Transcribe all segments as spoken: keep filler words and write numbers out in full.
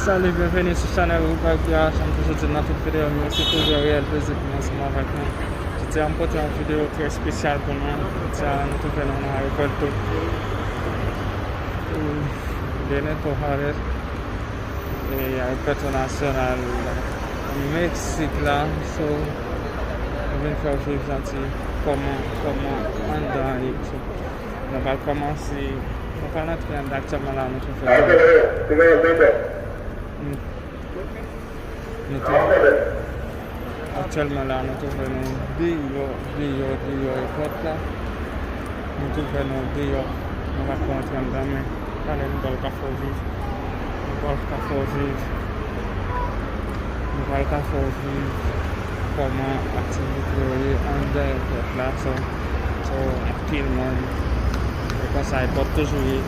Salut, byenveni sou chanèl Reebok Dia. Jan m toujou di nan tout videyo m yo, se toujou yon reyèl plezi pou nou ansanm avèk nou. Jodi a, m pote yon videyo trè espesyal pou nou. Jodi a, nou twouve nou nan ayewopò Benito Juárez, e ayewopò entènasyonal Meksik la. So, nou vin fè w viv yon ti kòman, kòman anndan ye. So, nou pral kòmanse, nou pral antre anndan aktyèlman la, nou twouve nou. Nou, nou twouve, aktyèlman la, nou twouve nou deyò, deyò, deyò ayewopò la. Nou twouve nou deyò. Nou pa ko antre anndan, men talè nou pral ka fè w viv. Nou pral ka fè w viv. Nou pral ka fè w viv kòman aktivite yo ye anndan ayewopò la. So, so, anpil moun. E konsa ayewopò toujou ye.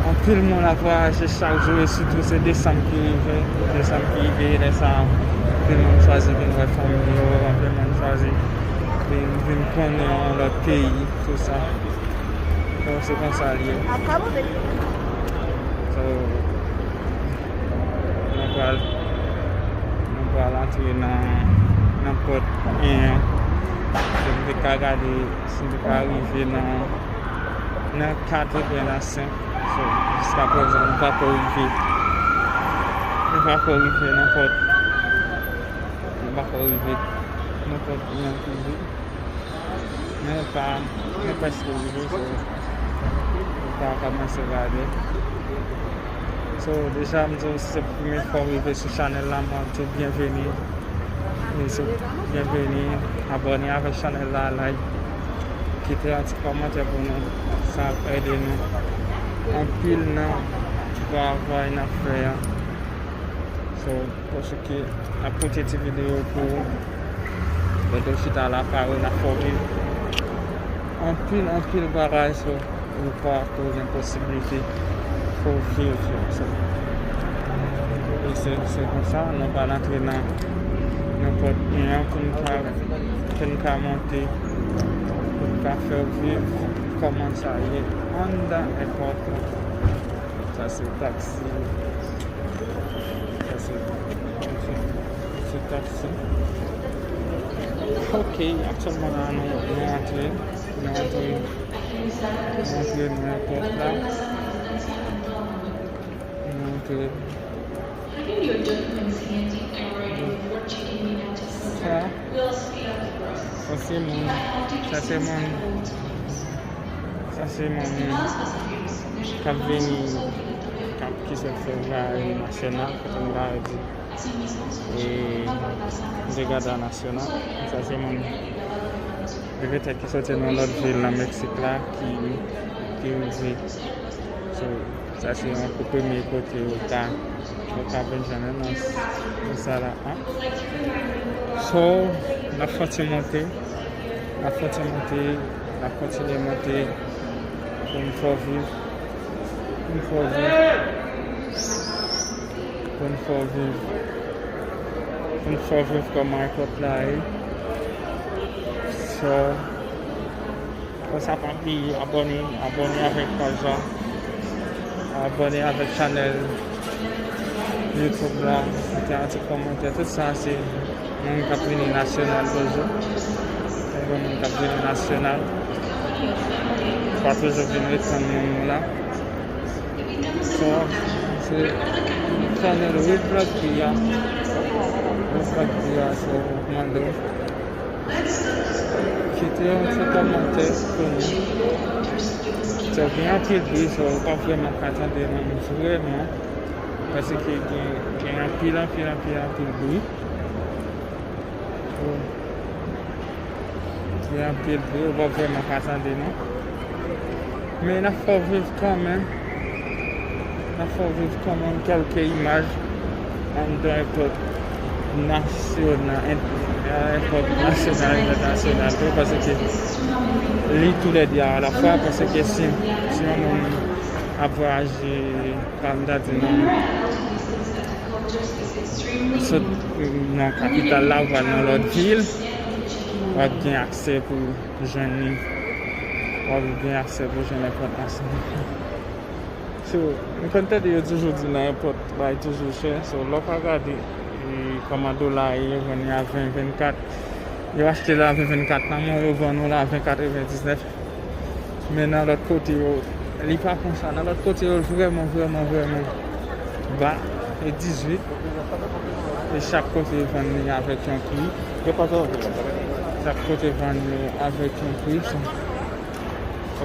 Anpil moun ap vwayaje chak jou, e sitou se desanm ki rive. Desanm ki rive, lè sa a, anpil moun chwazi vin wè fanmi yo, anpil moun chwazi vin, vin konnen yon lòt peyi, tout sa. Donk, se konsa l ye. So, nou pral, nou pral antre nan, nan pòt en an. Donk, nou te ka gade si nou ka rive nan, nan kat oubyen nan senk. So, jiskaprezan, nou pako rive. Nou pako rive nan pòt. Nou pako rive nan pòt en an toujou. Men pa, men prèske rive, so, nou ka kòmanse gade. So, deja, m di w, si se premye fwa w rive sou chanèl la, m ap di w byenveni. E se byenveni, abòne avèk chanèl la, like, kite yon ti kòmantè pou nou, sa ap ede nou anpil nan travay n ap fè a. So, paske n ap pote ti videyo pou ou. Lè w chita la, pare, n ap fè w viv anpil, anpil bagay, so, ou pa ko gen posiblite pou w viv yo. So, e se, se konsa, nou pral antre nan, nan pòt en an pou n ka, pou n ka monte, pou n ka fè w viv kòman sa ye anndan ayewopò la. Sa se taksi. Sa se, se, se taksi. Ok, aktyèlman la, nou, nou antre. Nou antre. Nou antre nan ayewopò la. Nou antre. Sa, sa se moun, sa se moun, sa se moun k ap vini, k ap, ki sot fè vwayaj nasyonal, kote m ta di, e, degada nasyonal. Sa se moun, petèt ki soti nan lòt vil nan Meksik la, ki, ki rive. So, sa se yon kou premye kote ou ka, ou ka vin jwenn nan, nan sa la a. So, n ap fè yon ti monte, n ap fè yon ti monte, n ap kontinye monte pou n fè w viv, pou n fè w viv, pou n fè w viv, pou n fè w viv kòman ayewopò la ye. So, Konsa, pa bliye abòne, abòne avèk paj la, abòne avèk chanèl YouTube la, kite yon ti kòmantè. Tout sa se moun k ap vini nasyonal toujou. Se yon moun k ap vini nasyonal. Pa toujou vin ret tann moun la. So, se chanèl Reebok Dia. Reebok Dia, so, mande w kite yon ti kòmantè pou nou. So, gen anpil bri, so, ou pa vrèman ka tande nou vrèman. Paske gen, gen anpil, anpil, anpil, anpil bri. So, Gen anpil bri, ou pa vrèman ka tande, non. Men n ap fè w viv kanmenm. N ap fè w viv kanmenm kèlke imaj anndan ayewopò nasyonal, en-, ayewopò nasyonal, entènasyonal tou, paske li toulède alafwa, paske si, si yon moun ap vwayaje, kòm m ta di, nan, sot nan kapital la, ou pral nan lòt vil, w ap gen aksè pou jwenn li. W ap gen aksè pou jwenn enfòmasyon. So, m konn tande yo toujou di nan èpòt, bagay toujou chè. So, lè w ka gade, e, kòman dola ye, yo vann li a ven, vennkat. Yo achte l a ven, vennkat nan men w, yo vann ou l a ven, katrevendiznèf. Men nan lòt kote yo, li pa konsa. Nan lòt kote yo, vrèman, vrèman, vrèman ba. E dizuit. E chak kote vann li avèk yon pri. Chak kote vann li avèk yon pri. So,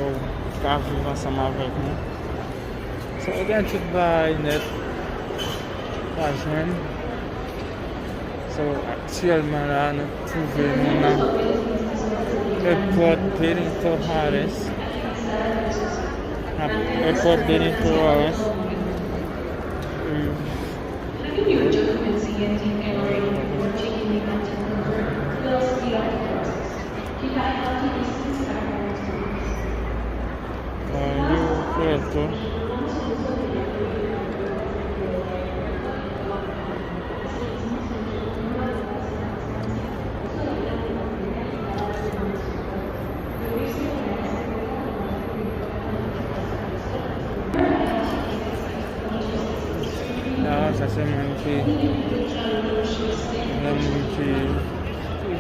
ou ka viv ansanm avèk nou. So, ou gen tout bagay nèt. Ou ka jwenn. So, aktyèlman la, nou twouve nou nan èpòt Benito Juárez. Èpòt Benito Juárez. Aeropuerto. La, sa se moun ki, moun ki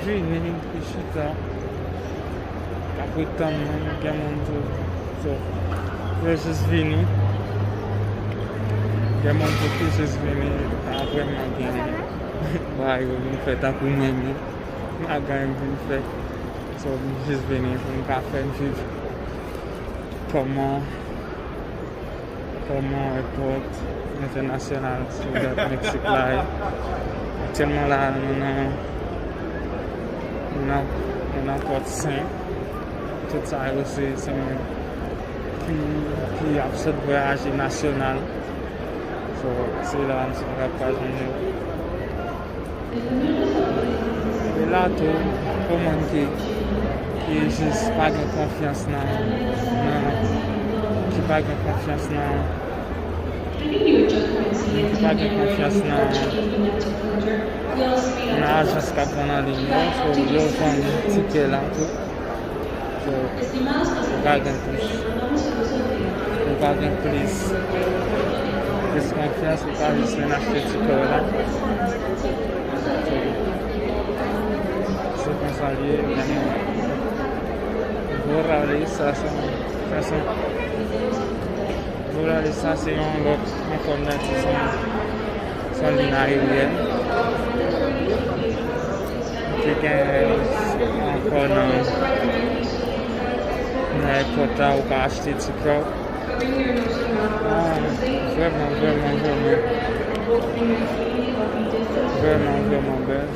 vini, ki chita, k ap ret tann moun, gen moun tou, so, yo jis vini. Gen moun tou ki jis vini, pa vrèman gen bagay yo vin fè tankou mwen menm. M pa gen anyen m vin fè. So, m jis vini pou m ka fè n viv kòman, kòman èpòt entènasyonal Ciudad Mexico la ye. Aktyèlman la, nou nan, nou nan, nou nan pòt Sen. Tout sa yo se, se moun ki, ki ap sot vwayaje nasyonal. So, se la m sot ap ka jwenn yo. E la tou, pou moun ki, ki jis pa gen konfyans nan, nan, ki pa gen konfyans nan, ki pa gen konfyans nan, nan ajans k ap vann an liy yo, so yo vann tikè la tou. So, ou ka gen plis, ou ka gen plis, plis konfyans, ou ka jis vin achte tikè w la. So, se konsa l ye, men Voralesa, sa se, sa se, Voralesa se yon lòt ankò nèt, se yon, se yon liy aeryèn. Ki gen ankò nan, nan èpòt la, ou ka achte tikè w. Ah, vrèman, vrèman, vrèman. Vrèman, vrèman bèl.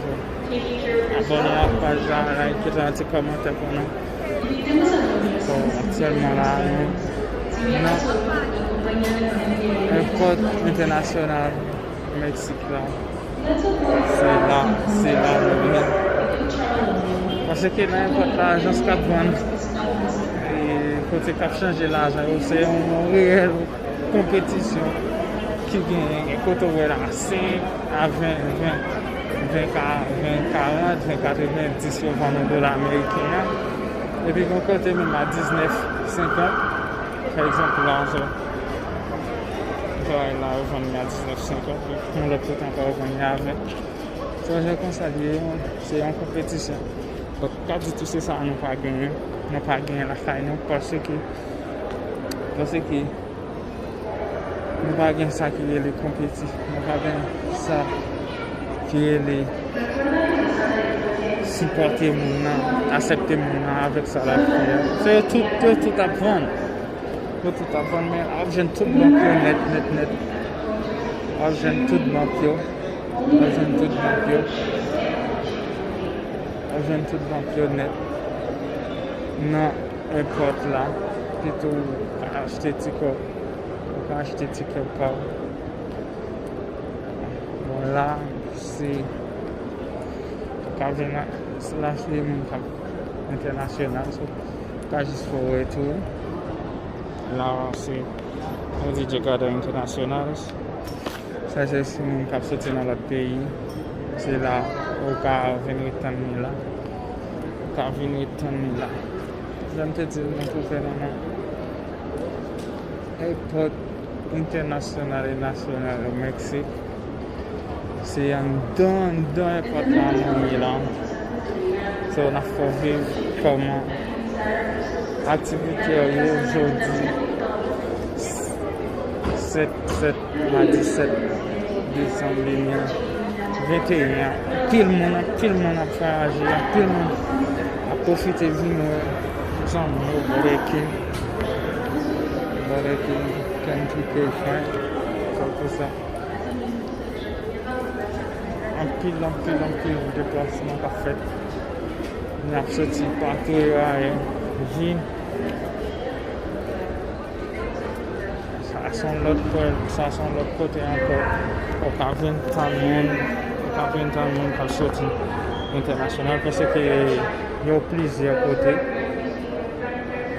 Abòne ak paj la, like, kite yon ti kòmantè pou nou. So, aktyèlman la, nou nan èpòt entènasyonal Meksik la. Se la, se la nou ye. Paske nan èpòt la, ajans k ap vann, e, kote k ap chanje lajan yo, se yon reyèl konpetisyon ki genyen, kote w wè la, senk a ven, ven, ven, ka-, ven, karant, ven, katrevenndis yo vann yon dola ameriken an. Epi gen kote menm a diznèf senkant. Pa egzanp, la, so, bagay la, yo vann li a diznèf senkant, yon lòt kote ankò, yo vann li a ven. Se yon jan konsa l ye, se yon konpetisyon. Donk, pa ditou se sa nou pa genyen. Nou pa genyen lakay nou, paske, paske nou pa gen sa ki rele konpeti-, nou pa gen sa ki rele sipòte moun nan, aksepte moun nan avèk sa l ap fè a. Se yo tout, yo tout ap vann. Yo tout ap vann, men w ap jwenn tout bank yo nèt, nèt, nèt. W ap jwenn tout bank yo. W ap jwenn tout bank yo. W ap jwenn tout bank yo nèt. Nan èpòt la, pito w achte tikè w. Ou ka achte tikè w pa w. Bon, la, se, ou ka vin la, se la, se moun k ap entènasyonal, so, ou ka jis fè w wè tou. La, se, yo di Llegada Internacional. Sa, se, se moun k ap soti nan lòt peyi. Se la, ou ka vin ret tann li la. Ou ka vin ret tann li la. Jan m te di nou, nou twouve nou nan èpòt entènasyonal e nasyonal Meksik. Se anndan, anndan èpòt la nou ye la. So, n ap fè w viv kòman aktivitè yo jodi sèt, sèt, madi sèt desanm de mil venteyen an. Anpil moun, anpil moun ap vwayaje, anpil moun ap pwofite vin wè zanmi yo, brother King, brother King, Kentucky Fried, sa pou sa. Anpil, anpil, anpil deplasman k ap fèt. N ap soti pa Torreón vin. Sa se yon lòt pwen, sa se yon lòt kote ankò. Ou ka vin tann moun, ou ka vin tann moun k ap soti entènasyonal, paske yo plizyè kote.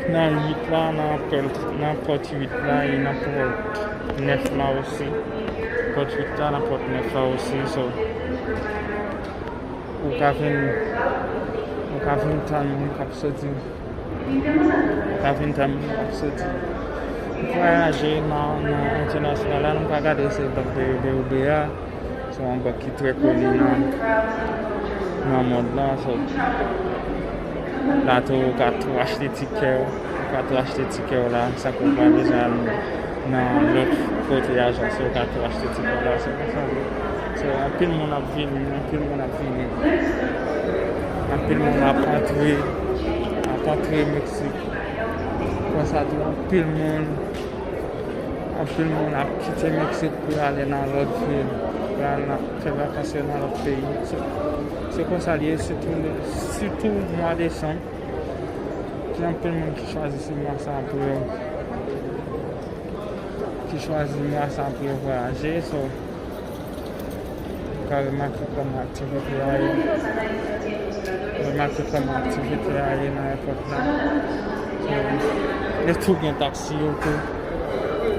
Nan uit la, nan pòt, nan pòt uit la, e nan pòt nèf la osi. Pòt uit la, nan pòt nèf la osi. So, ou ka vin, ou ka vin tann moun k ap soti. Ou ka vin tann moun k ap soti. Vwayaje nan, nan entènasyonal la, nou ka gade se bank B O B, B O B a. Se yon bank ki trè koni nan, nan mond lan. So, la tou, ou ka tou achte tikè w. Ou ka tou achte tikè w la. Sa ke w pa bezwen al nan lòt kote ajans yo, ou ka tou achte tikè w la. Se konsa. So, anpil moun ap vini, anpil moun ap vini. Anpil moun ap antre, ap antre Meksik. Konsa tou, anpil moun, anpil moun ap kite Meksik pou y ale nan lòt vil, pou y al nan, fè vakans yo nan lòt peyi. Se, se konsa l ye, sitou, sitou mwa desanm. Gen anpil moun ki chwazi se mwa sa pou yo, ki chwazi mwa sa pou yo vwayaje. So, ou ka remake kòman aktivite a ye. Remake kòman aktivite a ye nan èpòt la. So, e tou gen taksi yo tou.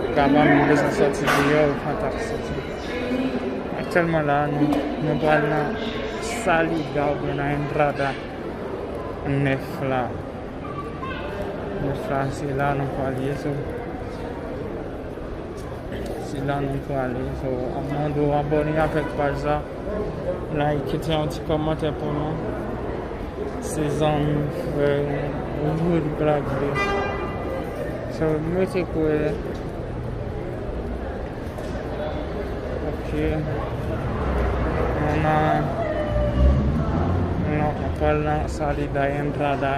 Ou ka pa menm bezwen sòti deyò, ou pran taksi tou. Aktyèlman la, nou, nou pral nan Salida oubyen nan Entrada nèf la. Nèf la, se la nou pral ye, so. Se la nou pral ye, so. Mande w abòne avèk paj la. Like, kite yon ti kòmantè pou nou. Se zanmi, frè, ou, ou Rodrigue Lagre. So, m rete kwè. Ok. Nou nan, nou pral nan Salida Entrada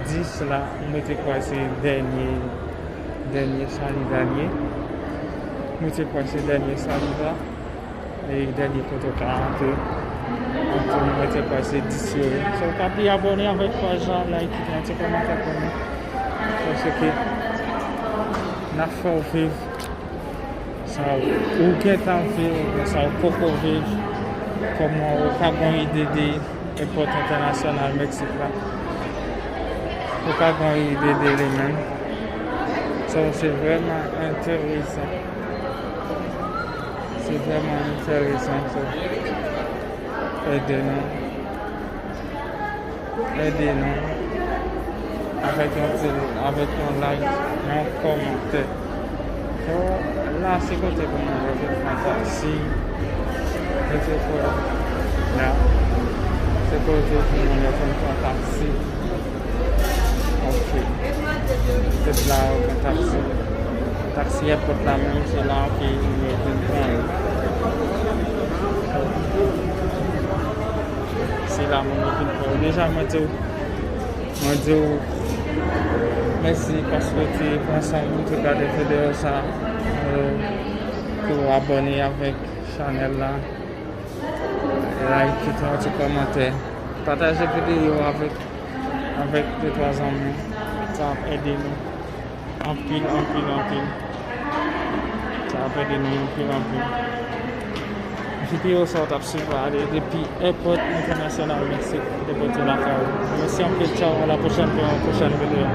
dis la, m rete kwè se dènye, dènye Salida l ye. M rete kwè se dènye Salida. E dènye kote w ka antre. Antre, m rete kwè se dis yo ye. So, pa bliye abòne avèk paj la, like, kite yon ti kòmantè pou nou. Paske n ap fè w viv sa ou gentan viv oubyen sa ou poko viv, kòman ou ka gen yon ide de èpòt entènasyonal Meksik la. Ou ka gen yon ide de li menm. So, se vrèman enteresan. Se vrèman enteresan, so, ede nou. Ede nou avèk yon ti, avèk yon like, yon kòmantè. So, la se kote pou moun yo vin pran taksi. Mete kwè la. Se kote pou moun yo vin pran taksi. Ok. Se la yo gen taksi. Taksi èpòt la menm, se la ke yo vin pran yo. Se la moun yo vin pran yo. Deja, mwen di w, mwen di w mèsi paske w te pran san w pou w te gade videyo sa. Pou w abòne avèk chanèl la. Like, kite yon ti kòmantè. Pataje videyo avèk, avèk de twa zanmi. Sa ap ede nou anpil, anpil, anpil. Sa ap ede nou anpil, anpil. Videyo sa w t ap swiv la ale depi èpòt entènasyonal Meksik, depi lakay ou. Mèsi anpil, tchaw, a la pwochèn pou yon pwochèn videyo.